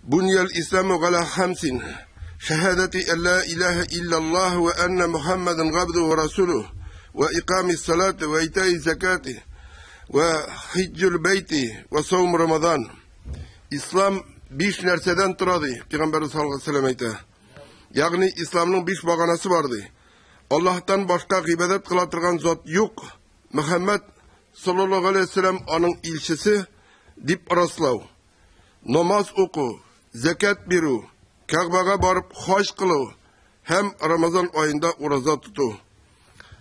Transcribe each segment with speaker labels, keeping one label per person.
Speaker 1: Буньял исламу гала хамсин. Шәһадәти әллә илаһа иллаллаһ вә әннә Мухаммадан габдуһу ва расулуһу вә икамис салати вә итаи закати вә хиҗҗул бәйти вә саум Рамазан. Ислам биш нәрсәдән тора ди, Пәйгамбәрбез саллаллаһу алейһи ва сәлләм әйтә. Ягъни исламның биш баганасы бар ди. Аллаһтан башка гыйбадәт кыла торган зат юк. Мөхәммәд саллаллаһу алейһи ва сәлләм аның илчесе дип раслау. Намаз уку, зәкят бирү, Кәгъбәгә барып хаҗ кылу һәм Рамазан аенда ураза тоту.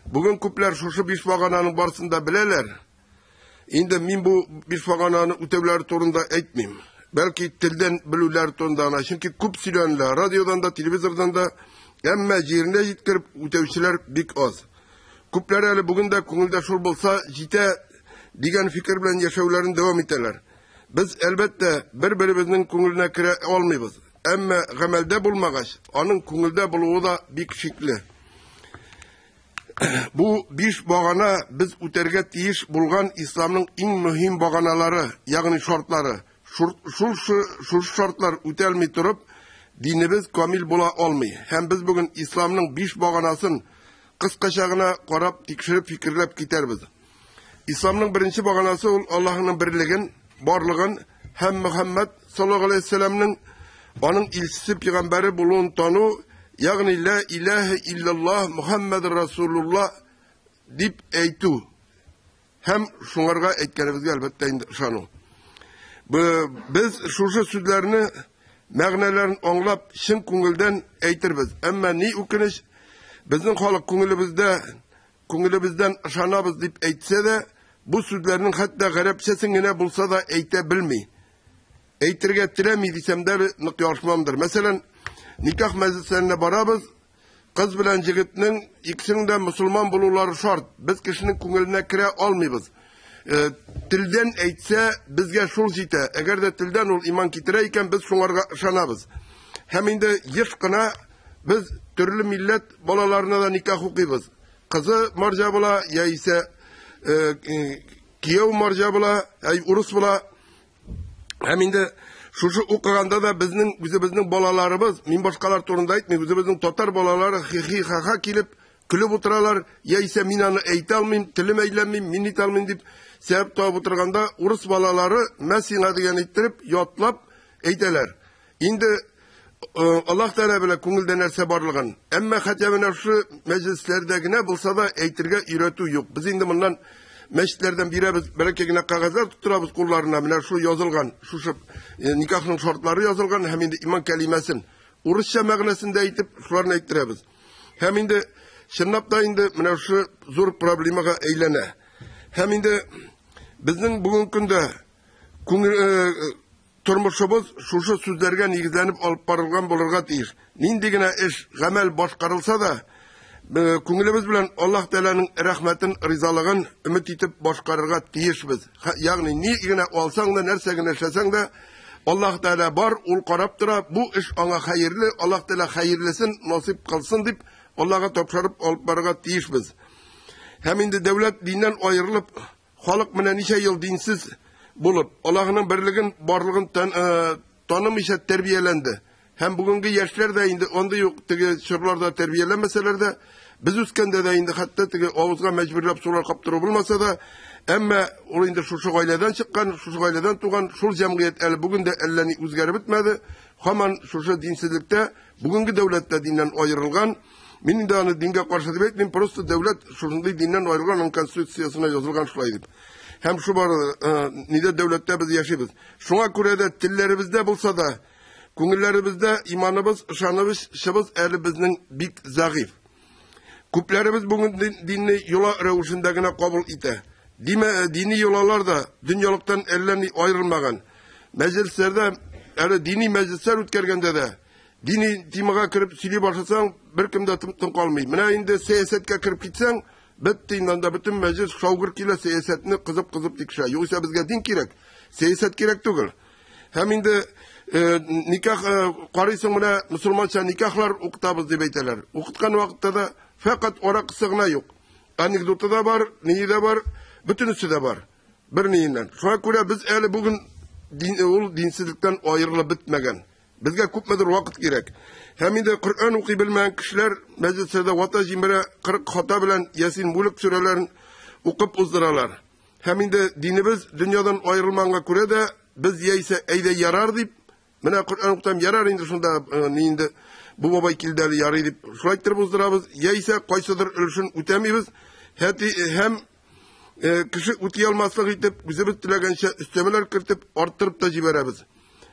Speaker 1: Бүген күпләр шушы биш багананың барысын да беләләр. Инде мин бу биш багананы үтәүләре турында әйтмим. Бәлки телдән белүләре турында гына. Чөнки күп сөйләнелә, радиодан да, телевизордан да, әмма җиренә җиткереп үтәүчеләр бик аз. Күпләр әле бүген дә күңелдә шул булса җитә дигән фикер белән яшәүләрен дәвам итәләр. Без, әлбәттә, бер-беребезнең күңеленә керә алмыйбыз. Әмма гамәлдә булмагач, аның күңелдә булуы да бик шикле. Бу биш багана без үтәргә тиеш булган исламның иң мөһим баганалары, ягъни шартлары. Шул шул шартлар үтәлми торып, динебез камил була алмый. Һәм без бүген исламның биш баганасын кыскача гына карап, тикшереп, фикерләп китәрбез. Исламның беренче баганасы ул Аллаһының берлеген, барлыгын һәм Мөхәммәд саллаллаһу алейһи вәсәлләмнең аның илчесе пәйгамбәре булуын тану, ягъни ла илаһа иллаллаһ Мөхәммәд расулуллаһ дип әйтү һәм шуңарга әйткәнебезгә әлбәттә инде ышану. Без шушы сүзләрне мәгънәләрен аңлап, чын күңелдән әйтербез. Әмма ни үкенеч, безнең халык күңелебездә Күңелебездән ышанабыз дип әйтсә дә, бу сүзләрнең хәтта гарәпчәсен генә булса да әйтә белми. Әйтергә теләми дисәм дә әле нык ялгышмамдыр. Мәсәлән, никах мәҗлесләренә барабыз, кыз белән җегетнең икесенең дә мосылман булулары шарт. Без кешенең күңеленә керә алмыйбыз. Э, телдән әйтсә, безгә шул җитә. Әгәр дә телдән ул иман китерә икән, без шуңарга ышанабыз. Һәм инде еш кына без төрле милләт балаларына да никах укыйбыз. Кызы марҗа була, яисә э, э, кияү марҗа була, әй урыс була. Һәм инде шушы укыганда да безнең үзебезнең балаларыбыз, мин башкалар турында әйтмим, үзебезнең татар балалары хи-хи ха-ха килеп көлеп утыралар, яисә мин аны әйтә алмыйм, телем әйләнми, мин әйтә алмыйм дип сәбәп табып утырганда, урыс балалары мә сиңа дигән иттереп, ятлап әйтәләр. Инде Аллаһ Тәгалә белә күңелдә нәрсә барлыгын. Әмма хәтта менә шушы мәҗлесләрдә генә булса да әйтергә өйрәтү юк. Без инде моннан мәчетләрдән бирәбез, бәләкәй генә кәгазьләр тоттырабыз кулларына, менә шу язылган, шушы никахның шартлары язылган һәм инде иман кәлимәсен урысча мәгънәсендә әйтеп, шуларны әйттерәбез. Һәм инде чынлап та инде менә шушы зур проблемага әйләнә. Һәм инде безнең бүгенге көндә күңел Тормышыбыз шушы сүзләргә нигезләнеп алып барылган булырга тиеш. Нинди генә эш, гамәл башкарылса да, күңелебез белән Аллаһ Тәгаләнең рәхмәтен, ризалыгын өмет итеп башкарырга тиешбез. Ягъни ни генә алсаң да, нәрсә генә эшләсәң дә, Аллаһ Тәгалә бар, ул карап тора, бу эш аңа хәерле, Аллаһ Тәгалә хәерлесен насыйп кылсын дип, Аллаһка тапшырып алып барырга тиешбез. Һәм инде дәүләт диннән аерылып, Халык менә ничә ел динсез булып, Аллаһының берлеген, барлыгын тан, э, танымыйча тәрбияләнде. Һәм бүгенге яшьләр дә инде андый ук теге чорларда тәрбияләнмәсәләр дә, без үскәндә дә инде хәтта теге авызга мәҗбүрләп сулар каптыру булмаса да, әмма ул инде шушы гаиләдән чыккан, шушы гаиләдән туган, шул җәмгыять әле бүген дә әллә ни үзгәреп бетмәде. Һаман шушы динсезлектә, бүгенге дәүләт тә диннән аерылган. Мин инде аны дингә каршы дип әйтмим, просто дәүләт шушындый диннән аерылган, аның конституциясенә язылган шулай дип. Һәм шу бар, э, нидә дәүләттә без яшибез. Шуңа күрә дә телләребездә булса да, күңелләребездә иманыбыз, ышанычыбыз әле безнең бик зәгыйфь. Күпләребез бүген динне йола рәвешендә генә кабул итә. Димә, э, дини йолалар да дөньялыктан әллә ни аерылмаган. Мәҗлесләрдә, әле дини мәҗлесләр үткәргәндә дә, дини темага кереп сөйли башласаң, беркем дә тын калмый. Менә инде сәясәткә кереп китсәң, бетте инде анда бөтен мәҗлес шаугыр килә, сәясәтне кызып-кызып тикшерә. Югыйсә безгә дин кирәк, сәясәт кирәк түгел. Һәм инде э, никах э, карыйсың менә мусульманча никахлар укытабыз дип әйтәләр. Укыткан вакытта да фәкать аракысы гына юк. Анекдоты да бар, ние дә бар, бөтенесе дә бар. Бер ниеннән. Шуңа күрә без әле бүген дин, ул динсезлектән аерылып бетмәгән. Безгә күпмедер вакыт кирәк. Һәм инде Коръән укый белмәгән кешеләр мәҗлесләрдә вата җимерә 40 хата белән Ясин Мүлек сүрәләрен укып уздыралар. Һәм инде динебез дөньядан аерылманга күрә дә без яисә әйдә ярар дип, менә Коръән укытам ярар инде шунда э, ни инде бу бабай килде әле ярый дип шулай иттереп уздырабыз, яисә кайсыдыр өлешен үтәмибез. Хәти һәм э, кеше үти алмаслык итеп үзебез теләгәнчә өстәмәләр кертеп арттырып та җибәрәбез.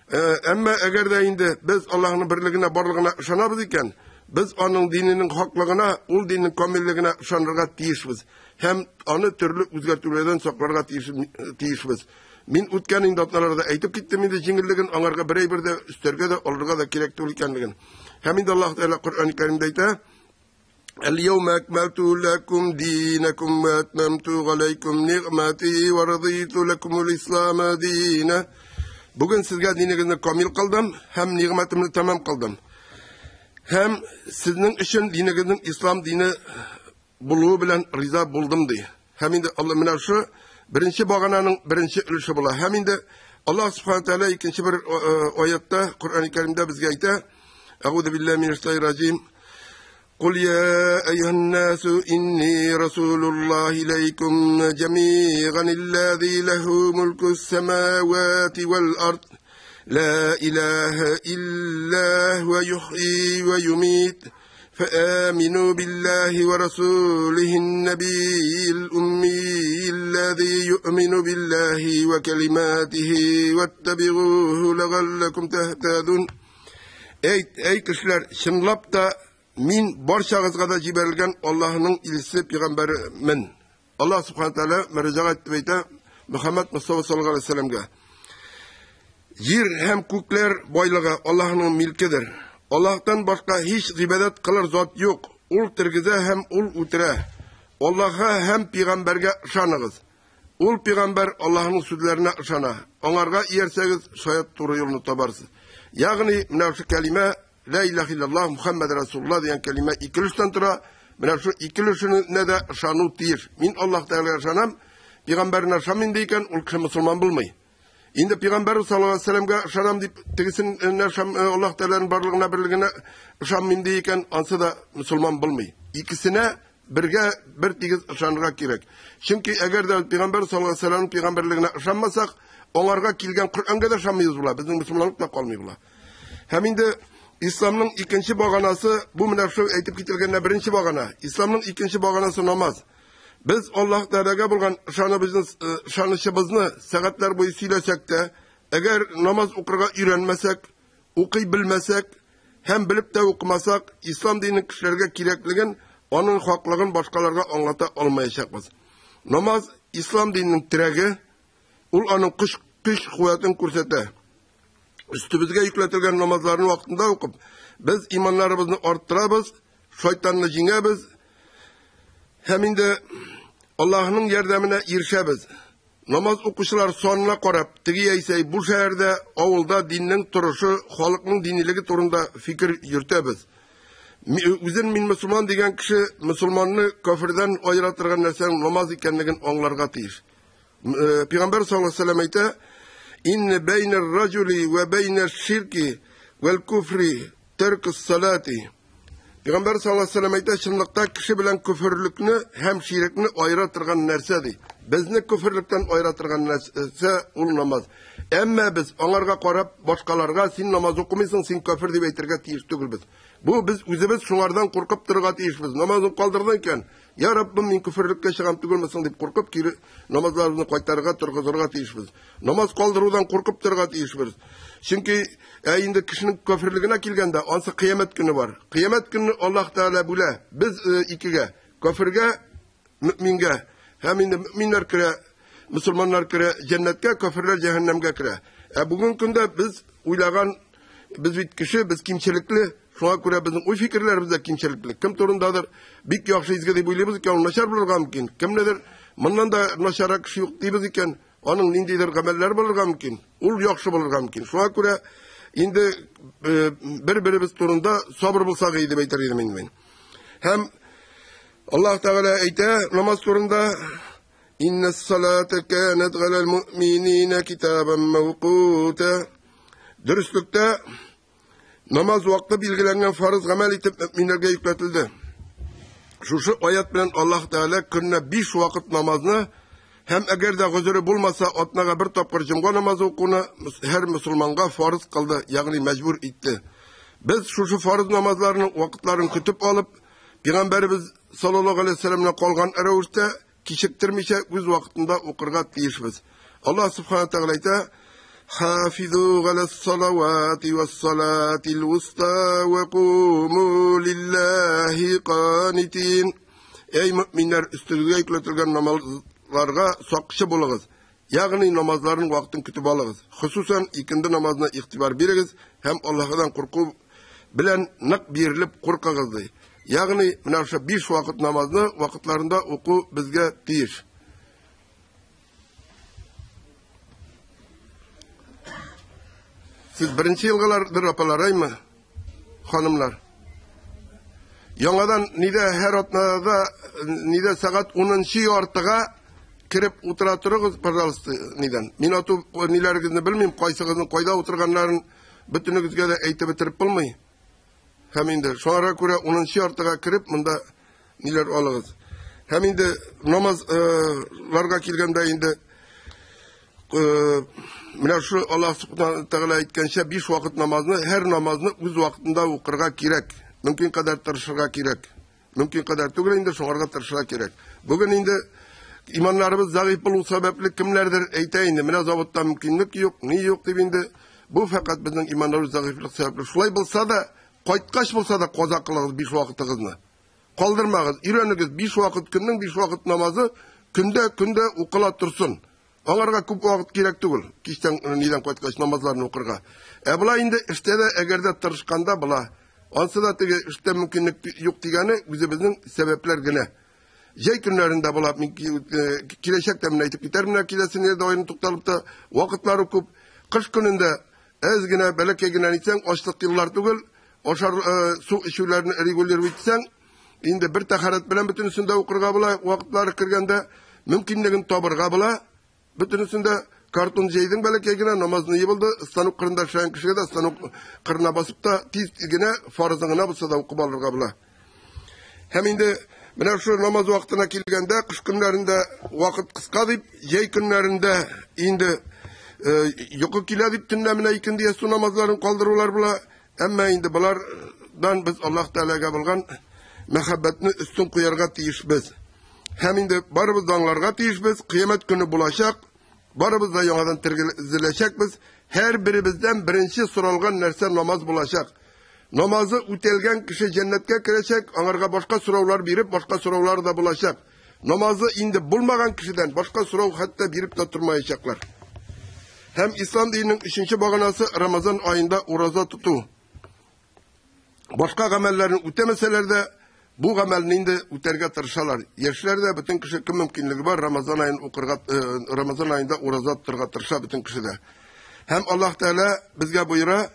Speaker 1: Э, әмма әгәр дә инде без Аллаһның берлегенә барлыгына ышанабыз икән, без аның диненең хаклыгына, ул диннең камиллегенә ышанырга тиешбез һәм аны төрле үзгәртүләрдән сакларга тиешбез. Мин үткән инде атналарда әйтеп киттем инде җиңеллеген, аңарга бер әйбер дә өстәргә дә, алырга да кирәк түгел икәнлеген. Һәм инде Аллаһ Тәгалә Коръән Кәримдә әйтә: Әл-яума акмалту лакум динакум ва атмамту галайкум нигъмати ва радиту лакумул ислама дина. Бүген сезгә динегезне камил кылдым һәм нигъмәтемне тәмам кылдым. Һәм сезнең өчен динегезнең ислам дине булуы белән риза булдым ди. Һәм инде Алла менә шу беренче багананың беренче өлеше була. Һәм инде Аллаһ субхана тәгалә икенче бер аятта Коръән Кәримдә безгә әйтә: Әгуду биллаһи минәш шайтанир قل يا أيها الناس إني رسول الله إليكم جميعا الذي له ملك السماوات والأرض لا إله إلا هو يحيي ويميت فآمنوا بالله ورسوله النبي الأمي الذي يؤمن بالله وكلماته واتبعوه لعلكم تهتدون. Ey, ey кешеләр, чынлап та мин барчагызга да җибәрелгән Аллаһның илчесе пәйгамбәремен. Аллаһ субхана тәгалә мөрәҗәгать итеп әйтә Мөхәммәд Мустафа саллаллаһу алейһи вәсәлләмгә. Җир һәм күкләр байлыгы Аллаһның милкедер. Аллаһтан башка һич гыйбадәт кылыр зат юк. Ул тергезә һәм ул үтерә. Аллаһка һәм пәйгамбәргә ышаныгыз. Ул пәйгамбәр Аллаһның сүзләренә ышана. Аңарга иярсәгез, шаят туры юлны табарсыз. Ягъни менә шул кәлимә Ла илаһ иллаллаһ Мухаммад Расулуллаһ дигән кәлимә ике өлештән тора. Менә шул ике өлешенә дә ышану тиеш. Мин Аллаһ Тәгаләгә ышанам, пәйгамбәренә ышанмыйм ди икән, ул кеше мөселман булмый. Инде пәйгамбәр саллаллаһу алейһи вәсәлләмгә ышанам дип, тегесенә ышам, Аллаһ Тәгаләнең барлыгына, берлегенә ышанмыйм ди икән, ансы да мөселман булмый. Икесенә бергә бер тигез ышанырга кирәк. Чөнки әгәр дә пәйгамбәр саллаллаһу алейһи вәсәлләмнең пәйгамбәрлегенә ышанмасак, аңарга килгән Коръәнгә дә ышанмыйбыз була, безнең мөселманлык та калмый була. Һәм инде исламның икенче баганасы, бу менә шул әйтеп кителгәннән беренче багана. Исламның икенче баганасы намаз. Без Аллаһ Тәгаләгә булган ышаныбызны, ышанычыбызны сәгатьләр буе сөйләсәк тә, әгәр намаз укырга өйрәнмәсәк, укый белмәсәк һәм белеп тә укымасак, ислам диненең кешеләргә кирәклеген, аның хаклыгын башкаларга аңлата алмаячакбыз. Намаз ислам диненең терәге, ул аның көч көч куәтен күрсәтә. Өстебезгә йөкләтелгән намазларны вакытында укып, без иманнарыбызны арттырабыз, шайтанны җиңәбез һәм инде Аллаһның ярдәменә ирешәбез. Намаз укучылар санына карап, теге яисә бу шәһәрдә, авылда диннең торышы, халыкның динилеге турында фикер йөртәбез. Үзен мин мөселман дигән кеше мөселманны кафирдән аера торган нәрсәнең намаз икәнлеген аңларга тиеш. Пәйгамбәр саллаллаһу алейһи вәсәлләм әйтә: "Инна бәйнә раҗули ва бәйнә ширки вәл куфри таркус салати". Пәйгамбәр саллаллаһу алейһи вәсәлләм әйтә, чынлыкта кеше белән күферлекне һәм ширкне аера торган нәрсә ди. Безне күферлектән аера торган нәрсә ул намаз. Әмма без аңарга карап башкаларга син намаз укымыйсың, син кафир дип әйтергә тиеш түгелбез. Бу без үзебез шуңардан куркып торырга тиешбез. Намазын калдырдың икән, Я Раббым, мин күферлеккә чыгам түгелме соң дип куркып, кире намазларыбызны кайтарырга, торгызырга тиешбез. Намаз калдырудан куркып торырга тиешбез. Чөнки ә инде кешенең кафирлегенә килгәндә, ансы кыямәт көне бар. Кыямәт көнне Аллаһ Тәгалә бүлә без икегә, кафиргә, мөмингә. Һәм инде мөминнәр керә, мөселманнар керә җәннәткә, кафирләр җәһәннәмгә керә. Ә бүгенге көндә без уйлаган, без бит кеше, без кимчелекле, Шуңа күрә безнең уй-фикерләребез дә кимчелекле. Кем турындадыр бик яхшы изге дип уйлыйбыз икән, ул начар булырга мөмкин. Кемнедер моннан да начаррак кеше юк дибез икән, аның ниндидер гамәлләре булырга мөмкин, ул яхшы булырга мөмкин. Шуңа күрә инде бер-беребез турында сабыр булсак иде дип әйтер идем инде мин. Һәм Аллаһ Тәгалә әйтә намаз турында: Инна салата канат галал муъминина китабан мавкута. Дөреслектә, намаз вакыты билгеләнгән фарыз гамәл итеп мөэминнәргә йөкләтелде. Шушы аят белән Аллаһ Тәгалә көненә 5 вакыт намазны һәм әгәр дә гозере булмаса, атнага бер тапкыр җомга намазы укуны һәр мөселманга фарыз кылды, ягъни мәҗбүр итте. Без шушы фарыз намазларының вакытларын көтеп алып, Пәйгамбәребез саллаллаһу алейһи вәсәлләмнән калган рәвештә кичектермичә үз вакытында укырга тиешбез. Аллаһ субхана тәгалә әйтә: "Хафизу галас-салавати вас-салатил вуста ва куму лиллаһи канитин." Эй мөэминнәр, өстегезгә йөкләтелгән намазларга сакчы булыгыз. Ягъни намазларның вакытын көтеп алыгыз. Хосусан икенде намазына игътибар бирегез һәм Аллаһыдан курку белән нык бирелеп куркыгыз ди. Ягъни менә шушы 5 вакыт намазны вакытларында уку безгә тиеш. Сез беренче елгылардыр, апалар, әйме? Ханымлар. Яңадан нидә һәр атнада нидә сәгать 10 яртыга кереп утыра торыгыз, пожалуйста, нидән. Мин ату ниләрегезне белмим, кайсыгызның кайда утырганнарын бөтенегезгә дә әйтеп бетереп булмый. Һәм инде шуңа күрә 10 яртыга кереп монда ниләр алыгыз. Һәм инде намазларга килгәндә инде менә шу Аллаһ Субхану Тәгалә әйткәнчә 5 вакыт намазны, һәр намазны үз вакытында укырга кирәк. Мөмкин кадәр тырышырга кирәк. Мөмкин кадәр түгел инде, шуңарга тырышырга кирәк. Бүген инде иманнарыбыз зәгыйфь булу сәбәпле кемнәрдер әйтә инде, менә заводта мөмкинлек юк, ни юк дип инде. Бу фәкать безнең иманнарыбыз зәгыйфьлек сәбәпле. Шулай булса да, кайткач булса да каза кылыгыз 5 вакытыгызны. Калдырмагыз, өйрәнегез, 5 вакыт көннең 5 вакыт намазы көндә көндә укыла торсын. Аңарга күп вакыт кирәк түгел, кичтән нидән кайткач намазларны укырга. Ә була инде эштә дә әгәр дә тырышканда була. Ансы да теге эштә мөмкинлек юк дигәне үзебезнең сәбәпләр генә. Җәй көннәрендә була, мин киләчәктә менә әйтеп китәрмен, менә киләсе нидә аерым тукталып та вакытлары күп. Кыш көнендә әз генә бәләкәй генә нитсәң, ачлык еллар түгел, ашар су эчүләрне регулировать итсәң, инде бер тәһарәт белән бөтенесен дә укырга була, вакытлары кергәндә мөмкинлеген табырга була. Бөтенесен дә картон җәйдең бәләкәй генә, намазны ебылды, станок кырында эшләгән кешегә дә станок кырына басып та тиз генә фарызын гына булса да укып алырга була. Һәм инде менә шул намаз вакытына килгәндә, кыш көннәрендә вакыт кыска дип, җәй көннәрендә инде йокы килә дип төнлә менә икенде ястү намазларын калдырулар була. Әмма инде болардан без Аллаһ Тәгаләгә булган мәхәббәтне өстен куярга тиешбез. Һәм инде барыбыз да аңларга тиешбез, кыямәт көне булачак, барыбыз да яңадан тергезеләчәкбез. Һәр беребездән беренче соралган нәрсә намаз булачак. Намазы үтәлгән кеше җәннәткә керәчәк, аңарга башка сораулар биреп, башка сораулар да булачак. Намазы инде булмаган кешедән башка сорау хәтта биреп тә тормаячаклар. Һәм ислам диненең өченче баганасы Рамазан аенда ураза тоту. Башка гамәлләрне үтәмәсәләр дә, бу гамәлне инде үтәргә тырышалар. Яшьләр дә, бөтен кеше кем мөмкинлеге бар, Рамазан аен укырга, Рамазан аенда ураза тотарга тырыша бөтен кеше дә. Һәм Аллаһ Тәгалә безгә боера: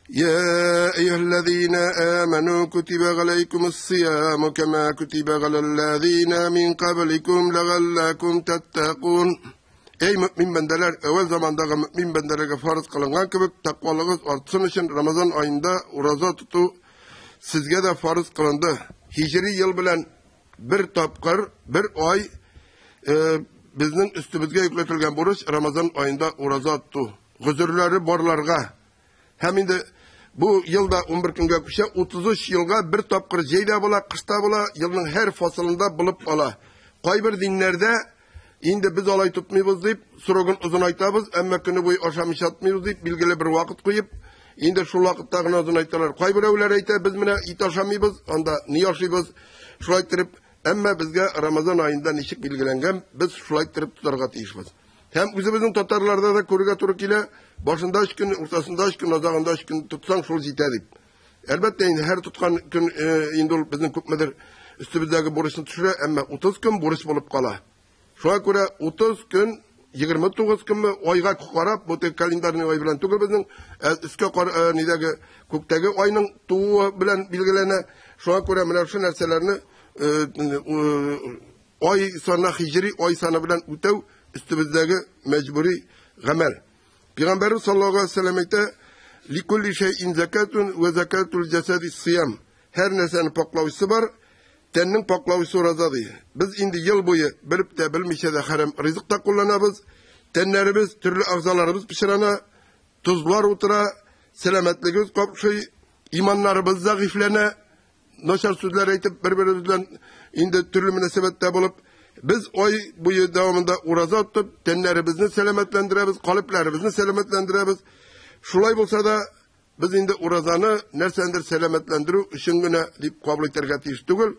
Speaker 1: "Я әйюһәлләзина аману кутиба галәйкумус-сияму кама кутиба галәлләзина мин кабликум ләгалләкум таттакун." Эй мөмин бәндәләр, әүвәл замандагы мөмин бәндәләргә фарыз кылынган кебек, тәкъвалыгыз артсын өчен Рамазан аенда ураза тоту сезгә дә фарыз кылынды. Һиҗри ел белән бер тапкыр, бер ай безнең өстебезгә йөкләтелгән бурыч Рамазан аенда ураза тоту. Гозерләре барларга. Һәм инде бу елда 11 көнгә күчә, 33 елга бер тапкыр җәйдә була, кышта була, елның һәр фасылында булып ала. Кайбер диннәрдә инде без алай тотмыйбыз дип, срогын озынайтабыз, әмма көне буе ашамыйча тотмыйбыз дип, билгеле бер вакыт куеп, инде шул вакытта гына озынайталар. Кайберәүләр әйтә, без менә ит ашамыйбыз, анда ни ашыйбыз, шулай иттереп, әмма безгә Рамазан аенда ничек билгеләнгән, без шулай иттереп тотарга тиешбез. Һәм үзебезнең татарларда да күрергә туры килә, башында 3 көн, уртасында 3 көн, азагында 3 көн тотсаң, шул җитә дип. Әлбәттә, инде һәр тоткан көн инде ул безнең күпмедер өстебездәге бурычны төшерә, әмма 30 көн бурыч булып кала. Шуңа күрә 30 көн, 29 көнме айга карап, бу тек календарный ай белән түгел безнең, өскә нидәге күктәге айның тууы белән билгеләнә. Шуңа күрә менә шул нәрсәләрне ай саны хиҗри ай саны белән үтәү өстебездәге мәҗбүри гамәл. Пәйгамбәрбез саллаллаһу алейһи ва сәлләм әйтә: "Ликулли шәйин закатун ва закатул җасади сиям". Һәр нәрсәнең паклаучысы бар, тәннең паклаучысы ураза ди. Без инде ел буе белеп тә, белмичә дә хәрам ризык та кулланабыз. Тәннәребез, төрле әгъзаларыбыз пычрана, тозлар утыра, сәламәтлегебез капшый, иманнарыбыз зәгыйфьләнә, начар сүзләр әйтеп, бер-беребез белән инде төрле мөнәсәбәттә булып, без ай буе дәвамында ураза тотып, тәннәребезне сәламәтләндерәбез, калебләребезне сәламәтләндерәбез. Шулай булса да, без инде уразаны нәрсәндер сәламәтләндерү өчен генә дип кабул итәргә тиеш түгел,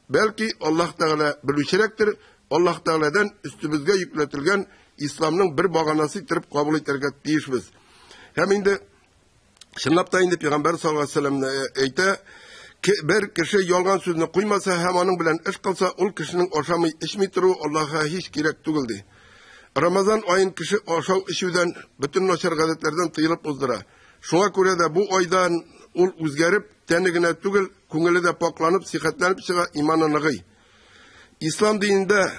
Speaker 1: бәлки Аллаһ Тәгалә белүчерәктер, Аллаһ Тәгаләдән өстебезгә йөкләтелгән исламның бер баганасы итеп кабул итәргә тиешбез. Һәм инде чынлап та инде Пәйгамбәр саллаллаһу алейһи вәсәлләм әйтә, бер кеше ялган сүзне куймаса һәм аның белән эш кылса, ул кешенең ашамый, эчми торуы Аллаһка һич кирәк түгел ди. Рамазан аен кеше ашау эчүдән, бөтен начар гадәтләрдән тыелып уздыра. Шуңа күрә дә бу айдан ул үзгәреп, тәне генә түгел, күңеле дә пакланып, сихәтләнеп чыга, иманы ныгый. Ислам динендә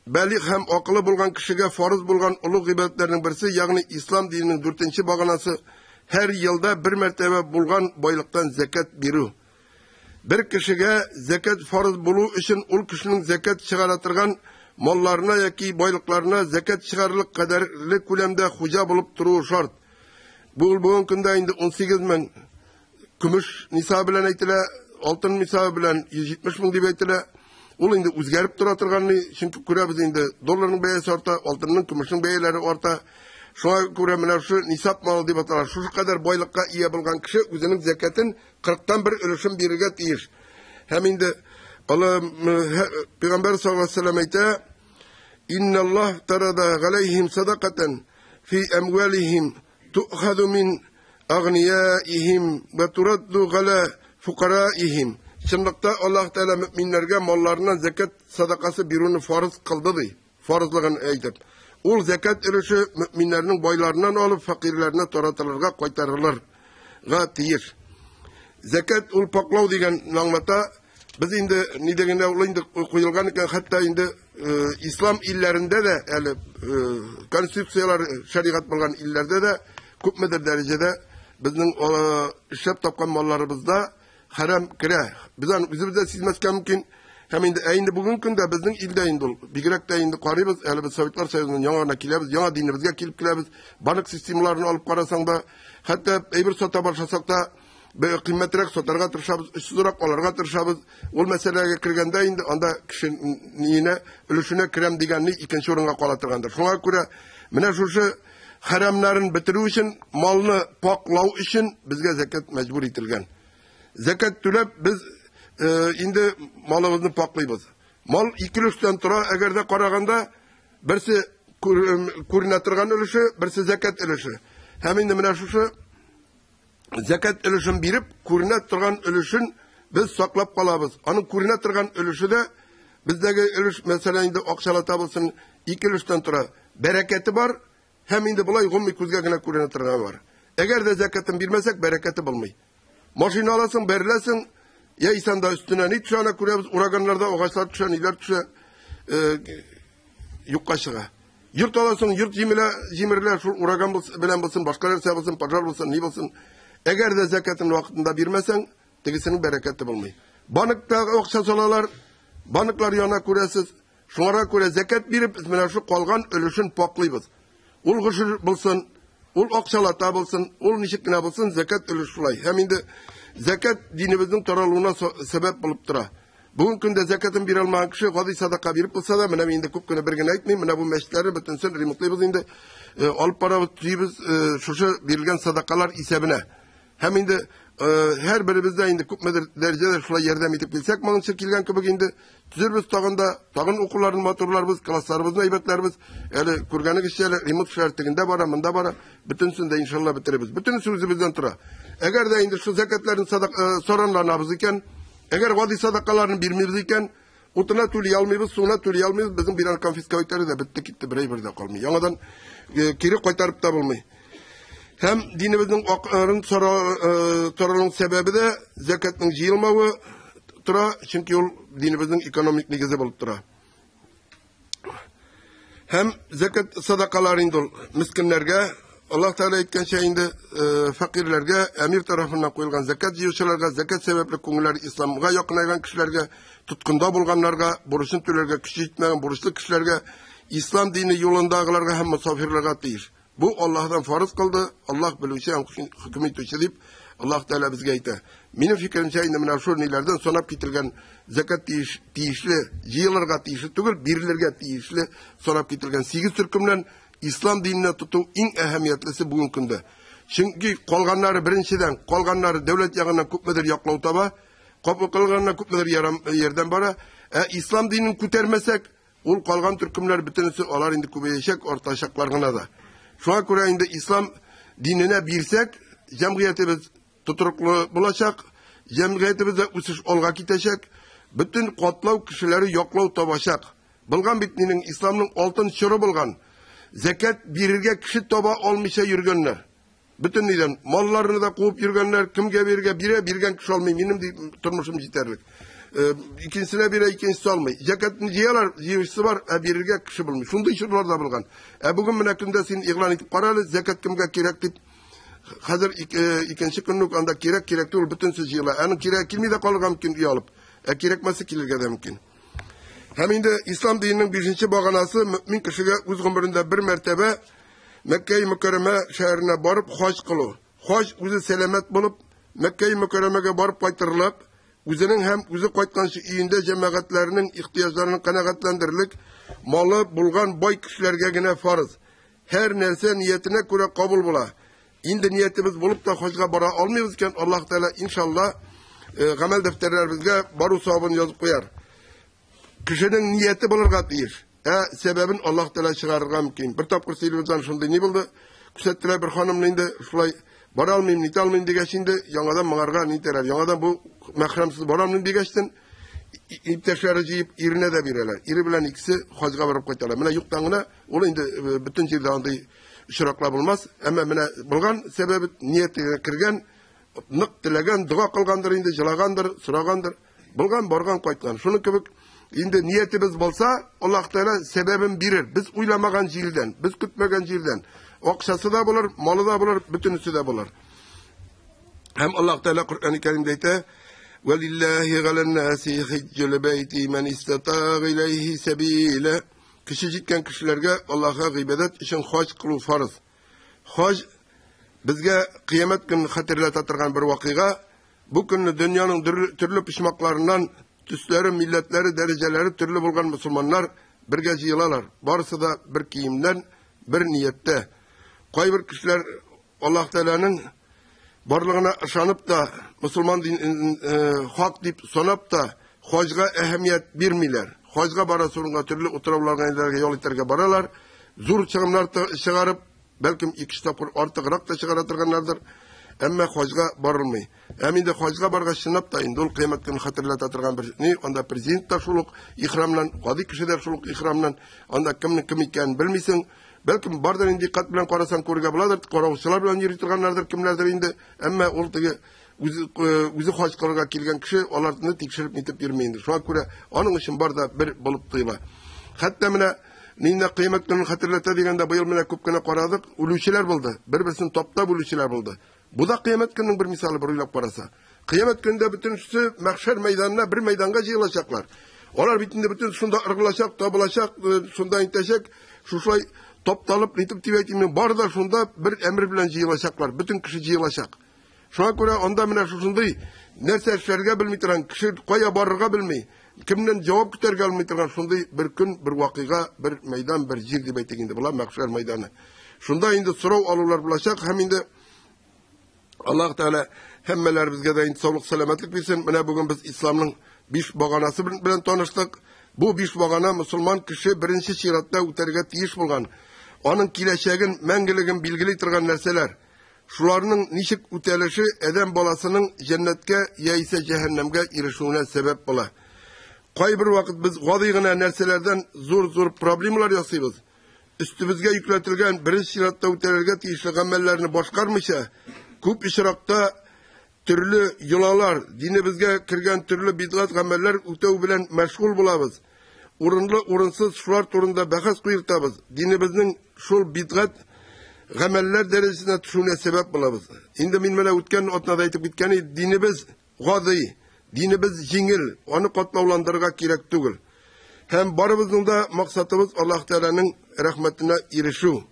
Speaker 1: бәлигъ һәм акылы булган кешегә фарыз булган олуг гыйбадәтләрнең берсе, ягъни ислам диненең дүртенче баганасы, һәр елда бер мәртәбә булган байлыктан зәкят бирү. Бер кешегә зәкят фарыз булу өчен ул кешенең зәкят чыгара торган малларына яки байлыкларына зәкят чыгарырлык кадәрле күләмдә хуҗа булып торуы шарт. Бу бүгенге көндә инде 18 мең көмеш нисабы белән әйтелә, алтын нисабы белән 170 мең дип әйтелә. Ул инде үзгәреп тора торган ни, чөнки күрәбез инде долларның бәясе арта, алтынның, көмешнең бәяләре арта. Шуңа күрә менә шушы нисаб малы дип атала. Шушы кадәр байлыкка ия булган кеше үзенең зәкятен 40-тан бер өлешен бирергә тиеш. Һәм инде Алла Пәйгамбәр саллаллаһу алейһи ва сәлләм әйтә: "Инналлаһ тарада галәйһим садакатан фи әмвалихим ту'хазу мин агнияихим ва турадду гала фукараихим". Чынлыкта Аллаһ Тәгалә мөминнәргә малларыннан зәкят садакасы бирүне фарыз кылды ди. Фарызлыгын әйтеп. Ул зәкят өлеше мөминнәрнең байларыннан алып фәкыйрьләренә таратылырга, кайтарылырга тиеш. Зәкят ул паклау дигән аңлата. Без инде ни дигәндә ул инде куелган икән, хәтта инде ислам илләрендә дә әле конституцияләр шәригать булган илләрдә дә күпмедер дәрәҗәдә безнең эшләп тапкан малларыбызда хәрам керә. Без аны үзебез дә сизмәскә мөмкин. Һәм инде, ә инде бүгенге көндә безнең илдә инде ул бигрәк тә инде карыйбыз, әле без Советлар Союзыннан яңа гына киләбез, яңа динебезгә килеп киләбез. Банк системаларын алып карасаң да, хәтта әйбер сата башласак та, кыйммәтрәк сатарга тырышабыз, очсызрак алырга тырышабыз. Ул мәсьәләгә кергәндә инде анда кеше ниенә, өлешенә керәм дигән ни икенче урынга кала торгандыр. Шуңа күрә менә шушы хәрамнарын бетерү өчен, малны паклау өчен безгә зәкят мәҗбүр ителгән. Зәкят түләп без инде малыбызны паклыйбыз. Мал ике өлештән тора, әгәр дә караганда, берсе күренә торган өлеше, берсе зәкят өлеше. Һәм инде менә шушы зәкят өлешен биреп, күренә торган өлешен без саклап калабыз. Аның күренә торган өлеше дә бездәге өлеш, мәсәлән, инде акчалата булсын, ике өлештән тора. Бәрәкәте бар, һәм инде болай гомуми күзгә генә күренә торган бар. Әгәр дә зәкятен бирмәсәк, бәрәкәте булмый. Машина аласың, бәреләсең, яисә анда өстенә ни төшә, аны күрәбез, ураганнарда агачлар төшә, ниләр төшә, юкка чыга. Йорт аласың, йорт җимелә, җимерелә, шул ураган белән булсын, башка нәрсә булсын, пожар булсын, ни булсын. Әгәр дә зәкятен вакытында бирмәсәң, тегесенең бәрәкәте булмый. Банкта акча салалар, банклар яна күрәсез. Шуңа күрә зәкят биреп, без менә шул калган өлешен паклыйбыз. Ул гошер булсын, ул акчалата булсын, ул ничек кенә булсын, зәкят өлеш шулай. Һәм инде зәкят динебезнең таралуына сәбәп булып тора. Бүгенге көндә зәкятын бирә алмаган кеше гади садака биреп булса да, менә мин инде күп кенә бер генә әйтмим, менә бу мәчетләрне бөтенсен ремонтлыйбыз инде, алып барабыз, төзибез, шушы бирелгән садакалар исәбенә. Һәм инде һәр беребез дә инде күпмедер дәрәҗәдә шулай ярдәм итеп килсәк, моңынчы килгән кебек инде төзербез тагын да, тагын укуларны матурларбыз, классларыбызны әйбәтләрбез. Әле күргәнегезчә, әле ремонт эшләре тегендә бара, монда бара. Бөтенесен дә иншалла бетерербез. Бөтенесе үзебездән тора. Әгәр дә инде шул зәкятләрне саранланабыз икән, әгәр гади садакаларны бирмибез икән, утына түли алмыйбыз, суына түли алмыйбыз, безнең бирән конфисковать итәләр дә бетте китте, бер әйбер дә калмый. Яңадан кире кайтарып та булмый. Һәм динебезнең акрын таралуның сәбәбе дә зәкятның җыелмавы тора, чөнки ул динебезнең экономик нигезе булып тора. Һәм зәкят садакалары инде ул мискиннәргә, Аллаһ Тәгалә әйткәнчә инде фәкыйрьләргә, әмир тарафыннан куелган зәкят җыючыларга, зәкят сәбәпле күңелләре исламга якынайган кешеләргә, тоткында булганнарга, бурычын түләргә көче җитмәгән бурычлы кешеләргә, ислам дине юлындагыларга һәм мосафирларга тиеш. Бу Аллаһдан фарыз кылды, Аллаһ белүче һәм хөкем итүче дип Аллаһ Тәгалә безгә әйтә. Минем фикеремчә, инде менә шул ниләрдән санап кителгән зәкят тиеш, тиешле, җыелырга тиешле түгел, бирелергә тиешле санап кителгән 8 төркемнән ислам диненә тоту иң әһәмиятлесе бүгенге көндә. Чөнки калганнары беренчедән, калганнары дәүләт ягыннан күпмедер яклау таба, калганнарына күпмедер ярдәм бара. Ә ислам динен күтәрмәсәк, ул калган төркемнәр бөтенесе алар инде күбәячәк, артачаклар гына да. Шуңа күрә инде ислам диненә бирсәк, җәмгыятебез тотрыклы булачак, җәмгыятебездә үсеш алга китәчәк, бөтен катлау кешеләре яклау табачак. Булган бит минем исламның алтын чоры булган. Зәкят бирергә кеше таба алмыйча йөргәннәр. Бөтен нидән малларны да куып йөргәннәр, кемгә бирергә бирә, биргән кеше алмый, минем ди тормышым җитәрлек. Икенчесенә бирә, икенчесе алмый. Зәкятны җыялар, җыючысы бар, ә бирергә кеше булмый. Шундый чорлар да булган. Ә бүген менә көндә син игълан итеп кара әле, зәкят кемгә кирәк дип. Хәзер икенче көнне үк анда кирәк, кирәк түгел, бөтенесе җыела. Аның кирәге килми дә калырга мөмкин өй алып, ә кирәкмәсе килергә дә мөмкин. Һәм инде ислам диненең бишенче баганасы мөмин кешегә үз гомерендә бер мәртәбә Мәккәи Мөкәррәмә шәһәренә барып хаҗ кылу. Хаҗ үзе сәламәт булып, Мәккәи Мөкәррәмәгә барып кайтырлык, үзенең һәм үзе кайтканчы өендә җәмәгатьләренең ихтыяҗларын канәгатьләндерерлек малы булган бай кешеләргә генә фарыз. Һәр нәрсә ниятенә күрә кабул була. Инде ниятебез булып та хаҗга бара алмыйбыз икән, Аллаһ Тәгалә иншалла гамәл дәфтәрләребезгә бару савабын язып куяр. Кешенең нияте булырга тиеш. Ә сәбәбен Аллаһ Тәгалә чыгарырга мөмкин. Бер тапкыр сөйләбездән шундый ни булды? Күрсәттеләр бер ханымны инде шулай бара алмыйм, нитә алмыйм дигәч инде яңадан моңарга нитәләр. Яңадан бу мәхрәмсез бара алмыйм дигәчтен иптәшләре җыеп иренә дә бирәләр. Ире белән икесе хаҗга барып кайталар. Менә юктан гына ул инде бөтен җирдә андый очраклар булмас. Әмма менә булган сәбәбе ниятегә кергән, нык теләгән, дога кылгандыр инде, җылагандыр, сорагандыр. Булган, барган, кайткан. Шуның кебек инде ниятебез булса, Аллаһ Тәгалә сәбәбен бирер. Без уйламаган җирдән, без көтмәгән җирдән. Акчасы да булыр, малы да булыр, бөтенесе дә булыр. Һәм Аллаһ Тәгалә Коръән Кәримдә әйтә: "Валиллаһи галан-наси хаҗҗул байти ман истатага иләйһи сәбила". Көче җиткән кешеләргә Аллаһка гыйбадәт өчен хаҗ кылу фарыз. Хаҗ безгә кыямәт көнен хәтерләтә торган бер вакыйга. Бу көнне дөньяның төрле почмакларыннан төсләре, милләтләре, дәрәҗәләре төрле булган мөселманнар бергә җыелалар. Барысы да бер киемнән, бер нияттә. Кайбер кешеләр Аллаһ Тәгаләнең барлыгына ышанып та, мөселман дин хак дип санап та, хаҗга әһәмият бирмиләр. Хаҗга барасы урынга төрле утрауларга ял итәргә баралар. Зур чыгымнар чыгарып, бәлкем ике тапкыр артыграк та чыгара торганнардыр. Әмма хаҗга барылмый. Һәм инде хаҗга баргач чынлап та инде ул кыямәт көнен хәтерләтә торган бер ни, анда президент та шул ук ихрамнан, гади кеше дә шул ук ихрамнан, анда кемнең кем икәнен белмисең. Бәлкем бардыр инде диккать белән карасаң күрергә буладыр, караучылар белән йөри торганнардыр, кемнәрдер инде. Әмма ул теге үзе үзе хаҗ кылырга килгән кеше аларны тикшереп нитеп йөрми инде. Шуңа күрә аның өчен бар да бер булып тоела. Хәтта менә Миндә кыямәт көнен хәтерләтә дигәндә быел менә күп кенә карадык, үлүчеләр булды. Бер-берсен таптап үлүчеләр булды. Бу да кыямәт көненең бер мисалы бер уйлап караса. Кыямәт көнендә бөтенесе мәхшәр мәйданына бер мәйданга җыелачаклар. Алар бит инде бөтен шунда ыргылачак, табылачак, шунда интәчәк, шушылай тапталып, нитеп дип әйтим, бар да шунда бер әмер белән җыелачаклар, бөтен кеше җыелачак. Шуңа күрә анда менә шушындый нәрсә эшләргә белми торган, кеше кая барырга белми, кемнән җавап көтәргә алмый торган шундый бер көн, бер вакыйга, бер мәйдан, бер җир дип әйтик инде, була мәхшәр мәйданы. Шунда инде сорау алулар булачак һәм инде Аллаһ Тәгалә һәммәләребезгә дә инде саулык, сәламәтлек бирсен. Менә бүген без исламның биш баганасы белән таныштык. Бу биш багана мөселман кеше беренче чиратта үтәргә тиеш булган, аның киләчәген, мәңгелеген билгели торган нәрсәләр. Шуларның ничек үтәлеше адәм баласының җәннәткә яисә җәһәннәмгә ирешүенә сәбәп була. Кайбер вакыт без гади генә нәрсәләрдән зур-зур проблемалар ясыйбыз. Өстебезгә йөкләтелгән беренче чиратта үтәлергә тиешле гамәлләрне башкармыйча, күп очракта төрле йолалар, динебезгә кергән төрле бидгать гамәлләр үтәү белән мәшгуль булабыз. Урынлы, урынсыз шулар турында бәхәс куертабыз. Динебезнең шул бидгать гамәлләр дәрәҗәсенә төшүенә сәбәп булабыз. Инде мин менә үткән атнада әйтеп киткән идем, динебез гади, динебез җиңел, аны катлауландырырга кирәк түгел. Һәм барыбызның да максатыбыз Аллаһ Тәгаләнең рәхмәтенә ирешү.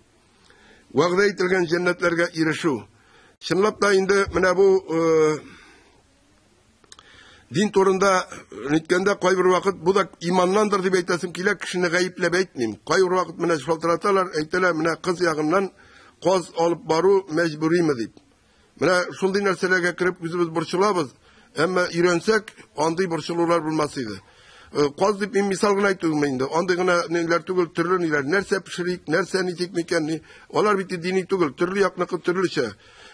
Speaker 1: Вәгъдә ителгән җәннәтләргә ирешү. Чынлап та инде менә бу дин турында ниткәндә кайбер вакыт бу да иманнандыр дип әйтәсем килә, кешене гаепләп әйтмим. Кайбер вакыт менә шалтыраталар, әйтәләр, менә кыз ягыннан каз алып бару мәҗбүриме дип. Менә шундый нәрсәләргә кереп үзебез борчылабыз, әмма өйрәнсәк, андый борчылулар булмас иде. Каз дип мин мисал гына әйтүем инде. Андый гына ниләр түгел, төрле ниләр. Нәрсә пешерик, нәрсә нитик микән, ни. Алар бит дини түгел, төрле якныкы төрлечә.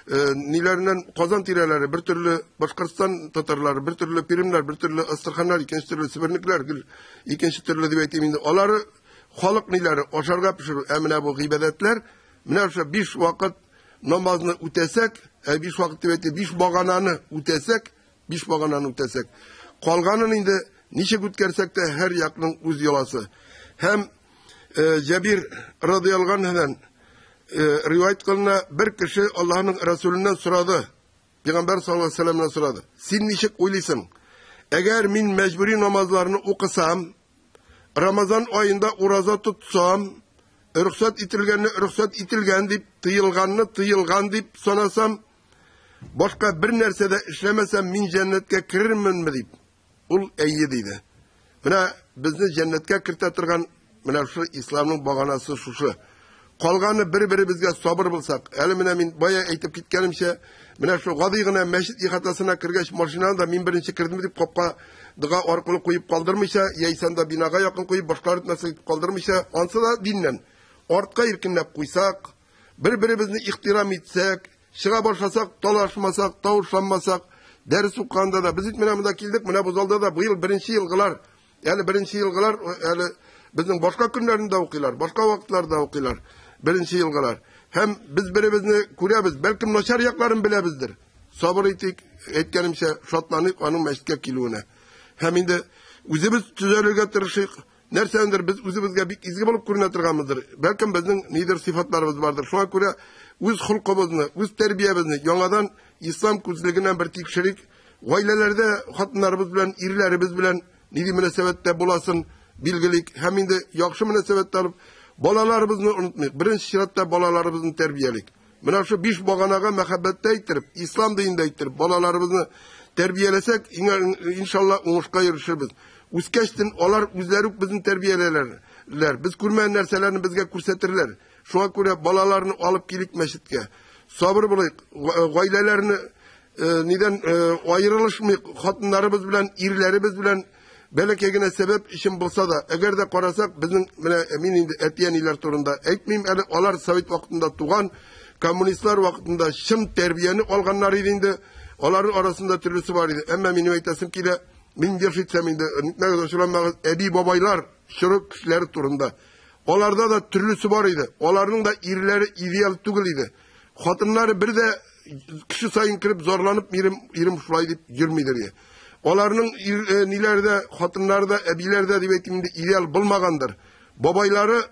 Speaker 1: Ниләреннән Казан тирәләре бер төрле, Башкортстан татарлары бер төрле, Пермьнәр бер төрле, Астраханнар икенче төрле, Себернекләр гел икенче төрле дип әйтим инде. Алары халык ниләре, ашарга пешерү. Ә менә бу гыйбадәтләр, менә шушы биш вакыт намазны үтәсәк, ә биш вакыт дип әйтим, биш багананы үтәсәк, биш багананы үтәсәк, калганын инде ничек үткәрсәк тә һәр якның үз йоласы. Һәм Җәбир радыяллаһу анһудан риваять кылына, бер кеше Аллаһның Расуленнән сорады, Пәйгамбәр саллаллаһу алейһи вәсәлләмнән сорады. Син ничек уйлыйсың? Әгәр мин мәҗбүри намазларны укысам, Рамазан аенда ураза тотсам, рөхсәт ителгәнне рөхсәт ителгән дип, тыелганны тыелган дип санасам, башка бер нәрсә дә эшләмәсәм, мин җәннәткә керерменме дип. Ул әйе диде. Менә безне җәннәткә кертә торган менә шушы исламның баганасы шушы. Калганы бер-беребезгә сабыр булсак, әле менә мин бая әйтеп киткәнемчә, менә шул гади гына мәчет ихатасына кергәч, машинаны да мин беренче кердем дип капка дога аркылы куеп калдырмыйча, яисә анда бинага якын куеп, башкалар нәрсә итеп калдырмыйча, ансы да диннән. Артка иркенләп куйсак, бер-беребезне ихтирам итсәк, чыга башласак, талашмасак, тавышланмасак, дәрес укыганда да, без бит менә монда килдек, менә бу залда да быел беренче елгылар, әле беренче елгылар, әле безнең башка көннәрендә укыйлар, башка вакытларда укыйлар, беренче елгылар. Һәм без беребезне күрәбез, бәлкем начар якларын беләбездер. Сабыр итик, әйткәнемчә, шатланыйк аның мәчеткә килүенә. Һәм инде үзебез төзәлергә тырышыйк. Нәрсәдер без үзебезгә бик изге булып күренә торганбыздыр. Бәлкем безнең нидер сыйфатларыбыз бардыр. Шуңа күрә үз холкыбызны, үз тәрбиябезне яңадан ислам күзлегеннән бер тикшерик. Гаиләләрдә хатыннарыбыз белән, ирләребез белән нинди мөнәсәбәттә буласын билгелик. Һәм инде яхшы мөнәсәбәттә алып, балаларыбызны онытмыйк. Беренче чиратта балаларыбызны тәрбиялик. Менә шул биш баганага мәхәббәттә әйттереп, ислам динендә әйттереп, балаларыбызны тәрбияләсәк, иншалла уңышка ирешербез. Үскәчтен алар үзләре үк безне тәрбияләрләр. Без күрмәгән нәрсәләрне безгә күрсәтерләр. Шуңа күрә балаларны алып килик мәчеткә. Сабыр булыйк, гаиләләрне нидән аерылышмыйк, хатыннарыбыз белән, ирләребез белән бәләкәй генә сәбәп өчен булса да, әгәр дә карасак, безнең менә мин инде әти-әниләр турында әйтмим әле, алар совет вакытында туган, коммунистлар вакытында чын тәрбияне алганнар иде инде. Аларның арасында төрлесе бар иде. Әмма минем әйтәсем килә, мин еш әйтсәм инде, нитмәгез, ачуланмагыз, әби-бабайлар чоры кешеләре турында. Аларда да төрлесе бар иде. Аларның да ирләре идеал түгел иде. Хатыннары бер дә кеше саен кереп зарланып, ирем, ирем шулай дип йөрмидер иде. Аларның ниләре дә, хатыннары да, әбиләре дә дип әйтим инде, идеал булмагандыр. Бабайлары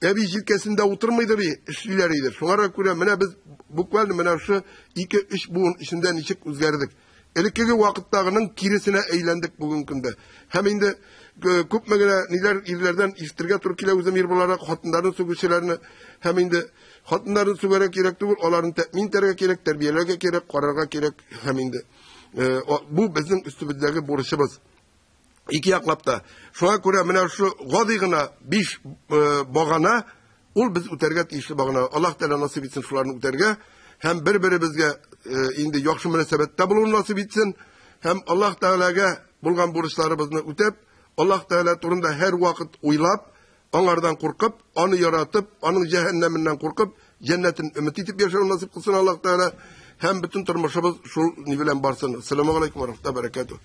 Speaker 1: әби җилкәсендә утырмыйдыр, эшлиләр иде. Шуңа күрә менә без буквально менә шушы 2-3 буын эчендә ничек үзгәрдек. Элеккеге вакыттагының киресенә әйләндек бүгенге көндә. Һәм инде күпме генә ниләр ирләрдән ишетергә туры килә үзем ир буларак хатыннарны сүгүчеләрне. Һәм инде хатыннарны сүгәргә кирәк түгел, аларны тәэмин итәргә кирәк, тәрбияләргә кирәк, карарга кирәк. Һәм инде бу безнең өстебездәге бурычыбыз. Ике яклап та. Шуңа күрә менә шушы гади гына 5 багана, ул без үтәргә тиешле багана. Аллаһ Тәгалә насыйп итсен шуларны үтәргә һәм бер-беребезгә инде яхшы мөнәсәбәттә булуны насыйп итсен һәм Аллаһ Тәгаләгә булган бурычларыбызны үтәп, Аллаһ Тәгалә турында һәр вакыт уйлап, аңардан куркып, аны яратып, аның җәһәннәменнән куркып, җәннәтен өмет итеп яшәү насыйп кылсын Аллаһ Тәгалә һәм бөтен тормышыбыз шул ни белән барсын. Ассаламу алейкум ва рахматуллаһи ва баракатуһ.